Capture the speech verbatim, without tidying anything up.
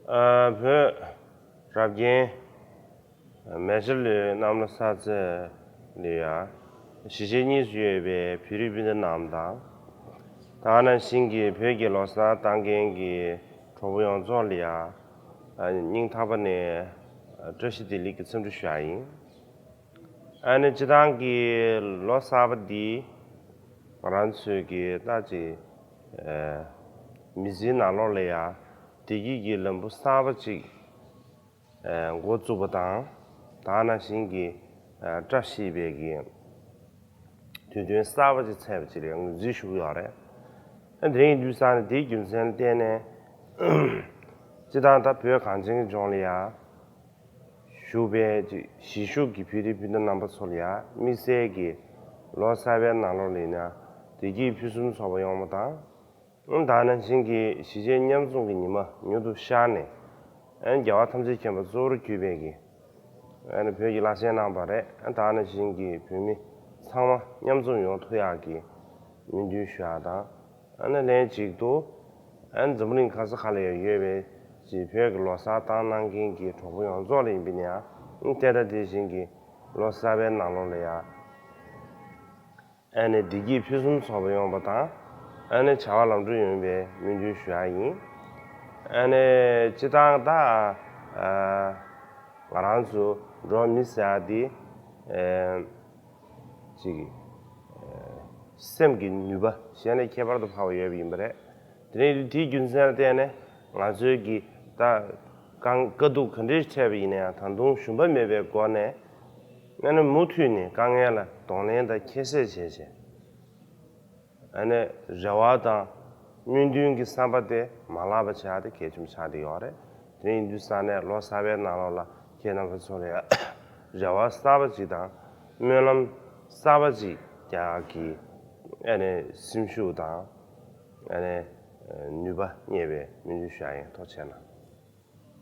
ཨ། བོད་རབ་རྒྱན་མེ་བྱ་ལོའི་གནམ་ལོ་གསར་ཚེས་ལ་ཡ་གཞིས་བྱེས་གཉིས་སུ་ཡོད་པའི་བོད་རིགས་སྤུན་ཟླ་རྣམས་དང་། ད་ག་ནང་བཞིན་གྱི་བོད་ཀྱི་ལོ་གསར་བཏང་མཁན་གྱི་གྲོགས་པོ་ཡོངས་རྫོགས་ལ་ཡ་ཨ། སྙིང་ཐག་པ་ནས་བཀྲ་ཤིས་བདེ་ལེགས་ཀྱི་འཚམས་འདྲི་ཞུ་ཡ་ཡིན། ཨ་ནི་སྤྱི་བཏང་གི་ལོ་གསར་པ་འདི་ང་རང་ཚོའི་གི་ད་ཅིག་ཨ། མི་ཚེའི་ནང་ལོགས་ལ་ཡ་བདེ་སྐྱིད་ཀྱི་ལམ་བུ་གསར་པ་ཅིག་ཨ། འགོ་བཙུགས་པ་དང་། ད་ག་ནང་བཞིན་གྱི་ཨ། བཀྲ་ཤིས་པའི་གི་དུས་སྟོན་གསར་པ་ཅིག་ཚེས་པ་ཅིག་ལ་ངོས་འཛིན་ཞུ་གི་ཡོད་རེད། ཨ། དེ་རིང་དུས་སང་ནས་དེའི་རྒྱུ་མཚན་ལ་བརྟེན་ནས་སྤྱི་བཏང་ད་བོད་གངས་ཅན་གྱི་ལྗོངས་ལ་ཡ་བཞུགས་པའི་ཅིག་གཞིས་བཞུགས་ཀྱི་བོད་རིགས་སྤུན་ཟླ་རྣམ་པ་ཚོ་ལ་ཡ་དམིགས་བསལ་གྱི་ལོ་གསར་པའི་ནང་ལོགས་ལ་ཡིན་ན་བདེ་སྐྱིད་ཕུན་སུམ་ཚོགས་པ་ཡོང་བ་དང་། ད་ག་ནང་བཞིན་གྱི་གཞིས་བྱེས་མཉམ་འཛོམས་ཀྱི་ཉི་མ་མྱུར་དུ་ཤར་ནས། ཨ། རྒྱལ་བ་ཐམས་ཅད་མཁྱེན་པ་གཙོ་བོར་གྱུར་པའི་གི་ཨ་ནི་བོད་ཀྱི་བླ་ཆེན་གནང་བ་རེད། ཨ། ད་ག་ནང་བཞིན་གྱི་བོད་མི་ཚང་མ་མཉམ་འཛོམས་ཡོང་ཐུབ་ཡག་གི་སྨོན་འདུན་ཞུ་ཡག་དང་། ཨ་ནི་ལན་གཅིག་ཏུ་ཨ་ནི་འཛམ་བུ་གླིང་ག་ས་ག་ལ་ཡང་ཡོད་པའི་ཅིག་བོད་ཀྱི་ལོ་གསར་བཏང་གནང་མཁན་གྱི་གྲོགས་པོ་ཡོངས་རྫོགས་ལ་ཡིན་པ་ཡིན་ན་ཡང་། ཨ། དེ་དང་དེ་བཞིན་གྱི་ལོ་གསར་པའི་ནང་ལོགས་ལ་ཡ་ཨ་ནི་བདེ་སྐྱིད་ཕུན་སུམ་ཚོགས་པ་ཡོང་བ་དང་། ཨ་ནི་བྱ་བ་ལམ་འགྲོ་ཡོང་བའི་སྨོན་འདུན་ཞུ་ཡག་ཡིན། ཨ་ནི་སྤྱི་བཏང་ད་ཨ། ང་རང་ཚོ་འགྲོ་བ་མི་ཟེར་ཡག་དེ་ཨ། ཅིག་ཨ། སེམས་ཀྱི་ནུས་པ་གཞན་ལས་ཁྱད་པར་དུ་འཕགས་པ་ཡོད་པ་ཡིན་པ་རེད། དེ་ནས་དེའི་རྒྱུ་མཚན་ལ་བརྟེན་ནས་ང་ཚོའི་གི་ད་དཀའ་དཀའ་སྡུག་ག་འདྲས་འཕྲད་པ་ཡིན་ན་ཡང་ད་དུང་ཞུམ་པ་མེད་པའི་སྒོ་ནས་ཨ་ནི་མུ་མཐུད་ནས་དཀའ་ངལ་ལ་གདོང་ལེན་དང་ཁྱད་བསད་བྱས་བྱས། ཨ་ནི་རེ་བ་དང་སྨོན་འདུན་གྱི་བསམ་པ་དེ་མ་བརླག་པ་བྱ་ཡག་དེ་གལ་ཆེན་པོ་ཆགས་བསྡད་ཡོད་རེད། དེ་ཡིན་དུས་ཙང་ནས་ལོ་གསར་པའི་ནང་ལོགས་ལ་ཁྱེད་རྣམ་པ་ཚོ་ལ་རེ་བ་གསར་པ་ཅིག་དང་སྨོན་ལམ་གསར་པ་ཅིག་རྒྱག་གི་ཨ་ནི་སེམས་ཤུགས་དང་ཨ་ནི་ནུས་པ་རྙེད་པའི་སྨོན་འདུན་ཞུ་ཡག་ཡིན། ཐུགས་རྗེ་གནང་།